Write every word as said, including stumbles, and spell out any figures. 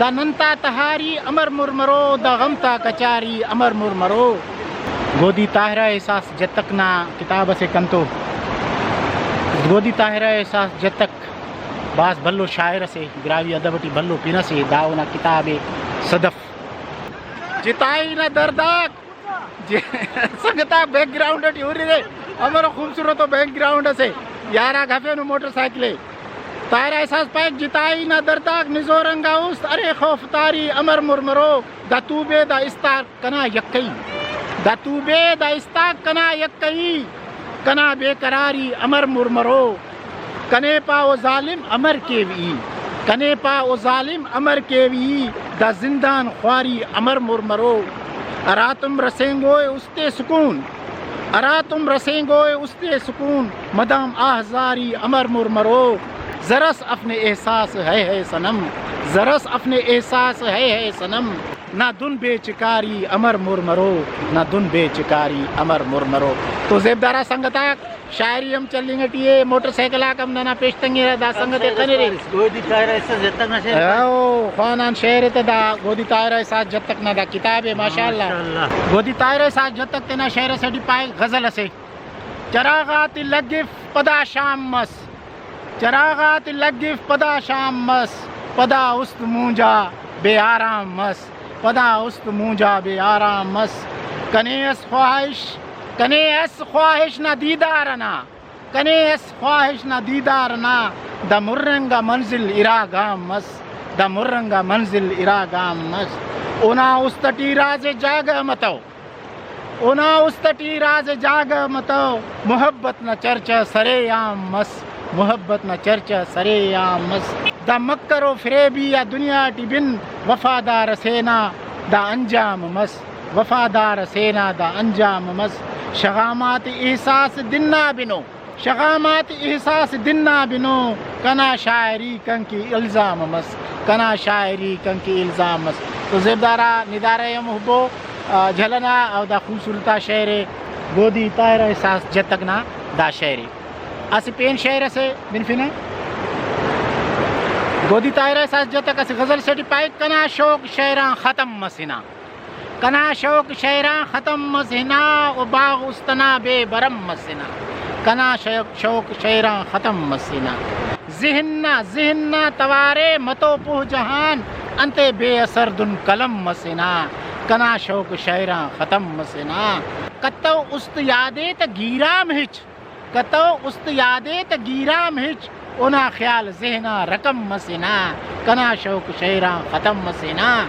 دا نن تا تہاری امر مر مرو، دا غم تا کچاری امر مر مرو۔ گودی طاہرہ احساس جتک نا کتاب اسے کنتو۔ گودی طاہرہ احساس جتک بھاز بھلو شاعر اسے، براہوئی ادب ٹی بھلو پن اسے، دا اونا کتاب ءِ صدف۔ جتائی نا درداک جی، سنگتا بیک گراؤنڈ ٹی ہُررے، امر خوبصورت و بیک گراؤنڈ اسے، یار آک ہفینو موٹر سائیکل ءِ۔ طاہرہ احساس پائک، جتائی نا درداک نزور انگا است، ارے خوف تاری امر مر مرو، دا توبے دا استار کنا یکئی، دا توبے دا استار کنا یکئی، کنا بے قراری امر مر مرو۔ کنے پا او ظالم امر کیوی، کنے پا او ظالم امر کیوی، دا زندان خواری امر مر مرو۔ ہراتم رسینگوئے استے سکون، ہراتم رسینگوئے استے سکون، مدام آہ زاری امر مر مرو۔ زرس افنے احساس ہے ہے صنم، زرس افنے احساس ہے ہے صنم، نا دن بے چکاری امر مر مرو، نا دن بے چکاری امر مر مرو۔ تو زیبدارا سنگتاک، شاعری ہم چلینگ ٹی ءِ، موٹر سائیکل آک ہم ننا پیش تنگرہ، دا سنگت ءِ خنرے۔ گودی طاہرہ احساس جتک نا شعر ءِ۔ او، خوانان شعر ءِ تہ دا گودی طاہرہ احساس جتک نا دا کتاب ءِ، ماشاءاللہ۔ ماشاءاللہ۔ گودی طاہرہ احساس جتک تینا شعر ئسے ٹی پائک غزل ئسے۔ چراغ آتے لگف پدا شام مس، چراغ آتے لگف پدا شام مس، پدا است مونجا بے آرام مس، پدا است مونجا بے آرام مس۔ کنے اس خواہش، کنے اس خواہش نا دیدار ئنا، کنے اس خواہش نا دیدار ئنا، دا مرنگ آ منزل ارا گام مس، دا مرنگ آ منزل ارا گام مس۔ اونا است ٹی راز جاگہ متو، اونا است ٹی راز جاگہ متو، محبت نا چرچہ سرے عام مس، محبت نا چرچہ سرے عام مس۔ دا مکر و فریبی آ دنیا ٹی بن، وفادار ئسے نا دا انجام مس، وفادار ئسے نا دا انجام مس۔ شغامات احساس دن نا بنو، شغامات احساس دن نا بنو، کنا شاعری کنکہ الزام مس، کنا شاعری کنکہ الزام مس۔ تو زیبدارا ندارہ ءِ ہم حبو، آ، جھلنا او دا خوبصورت آ شعر ءِ، گودی طاہرہ احساس جتک نا دا شعر ءِ۔ اسہ پین شعر ئسے بنفنہ۔ گودی طاہرہ احساس جتک اسہ غزل سے ٹی پائک، کنا شوق شعراں ختم مس ہنا۔ کنا شوق شعراں ختم مس ہنا، و باغ است ئنا بے بھرم مس ہنا۔ کنا شوق، شوق شعراں ختم مس ہنا۔ ذہن نا، ذہن نا توارے متو پوہ جہان، انتے بے اثر دن قلم مس ہنا۔ کنا شوق شعراں ختم مس ہنا۔ کتو است یادے تہ گیرام ہچ، کتو است یادے تہ گیرام ہچ، اونا خیال ذہن آ رقم مس ہنا۔ کنا شوق شعراں ختم مس ہنا۔